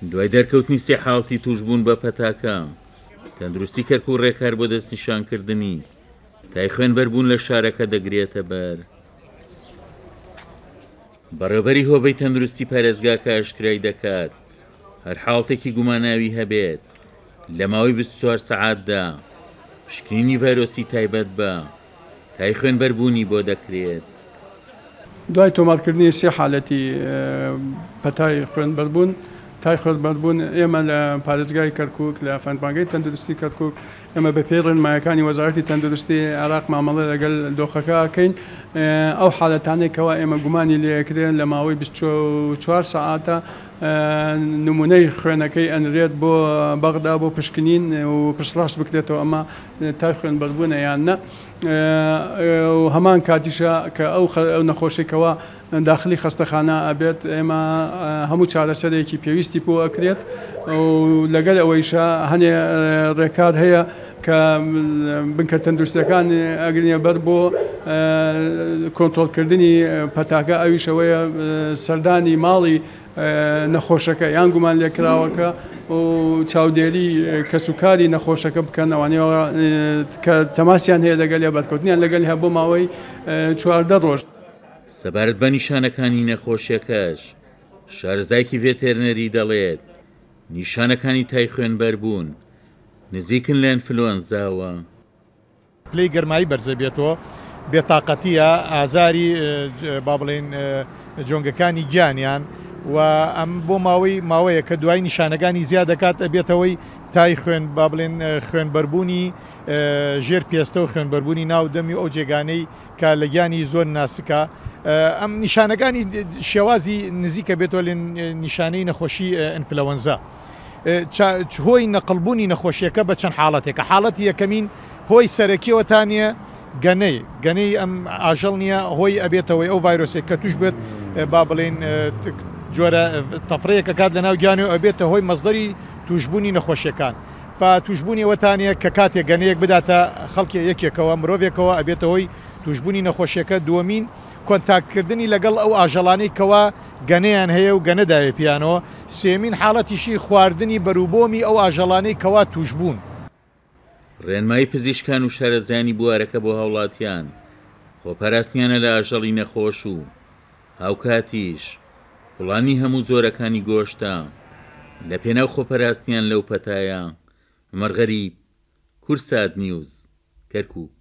دوای دەرکەوتنی سێ حاڵەتی تووشبوون بە پەتاکە، تەندروستی کەرکوک ڕێکار بۆ دەستنیشانکردنی تای خوێنبەربوون لە شارەکە دەگرێتەبەر. بەڕێوبەری هۆبەی تەندروستی پارێزگاکە ئاشکرای دەکات، هەر حاڵەتێکی گوماناوی هەبێت لە ماوەی 24 سەعاتدا پشکنینی ڤایرۆسی تایبەت بە تای خوێنبەربوونی بۆ دەکرێت. دوای تۆمارکردنی سێ حالەتی پەتای خوێنبەربوون، تای خوێنبەربوون، ئێمە لە پارێزگای کەرکوک لە فەرمانگەی تەندروستی کەرکوک ئێمە بە پێی ڕێنمایەکانی وەزارەتی تەندروستی عێراق مامەڵە لەگەل دۆخەکە ئەکەین، ئەو حالەتانەی کەوا ئێمە گومانی لێ ئەکرێن لە ماوەی 24 سەعاتە نمونەی خوێنەکەی ئەنرێت بۆ بەغدا بۆ پشکنین و پشتڕاست بکرێتەوە ئەمە تای خوێنبەربوونە یان نا و هەمان کاتیشە کە ئەو نەخۆشەی کەوا داخلی خەستەخانە ئەبێت ئێمە هەموو چارەسەرێکی پێویستی بۆ ئەکرێت و لەگەل ئەوەیشە هەنێ ڕێکار هەیە کە بنکە تەندروستیەکان ئەگرنە بەر بۆ کۆنترۆڵکردنی پەتاکە ئەویش ئەوەیە سەردانی ماڵی نەخۆشەکە یان گومان لێکراوەکە و چاودێری کەسوکاری نەخۆشەکە بکەن ئەوانەی کە تەماسیان هەیە لەگەل یا بەرکەوتنیان لەگەل هەیە بۆ ماوەی 14 ڕۆژ. سەبارەت بە نیشانەکانی نەخۆشیەکەش، شارەزایەکی ڤێتێرنەری دەڵێت، نیشانەکانی تای خوێنبەربوون نزیکن لە ئەنفلۆنزاوە. پلەی گەرمایی بەرزەبێتەوە، بێتاقەتییە، ئازاری با بڵێین جۆنگەکانی گیانیان و ئەم بۆ ماوەی ماوەیە کە دوای نیشانەکانی زیاد دەکات ئەبێتەوەی تای خوێن با بڵێن خوێنبەربوونی ژێر پێستە و خوێنبەربوونی ناو دەمی و ئەو جێگانەی کە لە گیانی زۆر ناسکە ئەم نیشانەکانی شێوازی نزیکە بێتەوە لە نیشانەی نەخۆشی ئینفلەوەنزا. هۆی نەقڵبوونی نەخۆشیەکە بە چەند حاڵەتێکە حاڵەتی یەکەمین هۆی سەرەکیەوە تا نییە گەنەی گەنەی ئەم ئاژەڵ نییە هۆی ئەبێتەوەی ئەو ڤایرۆسێک کە توش بێت با بڵین جۆرە تەفرەیەکە کات لە ناو گیانی و ئەبێتە هۆی مەزدەری توشببوونی نەخۆشیەکان فا توشببوونی ئەوەتانە کە کاتێک گەنەیەک بداتە خەڵکی یەکێکەوە مرۆڤێکەوە ئەبێتە هۆی توشببوونی نەخۆشیەکە دووەمین کۆنتاکتکردنی لەگەڵ ئەو ئاژەڵانەی کەوا گەنەیان هەیە و گەنە داوێ پیانەوە، سێیەمین حاڵەتیشی خواردنی بەروبۆمی ئەو ئاژەڵانەی کەوا تووشبوون. ڕێنمایی پزیشکان و شارەزایانی بوارەکە بۆ هاوڵاتیان، خۆپاراستنیانە لە ئاژەڵی نەخۆش و هاوکاتیش کوڵانی هەموو جۆرەکانی گۆشتە لەپێناو خۆپاراستنیان لەو پەتایە. عومەر غەریب، کوردسات نیوز، کەرکوک.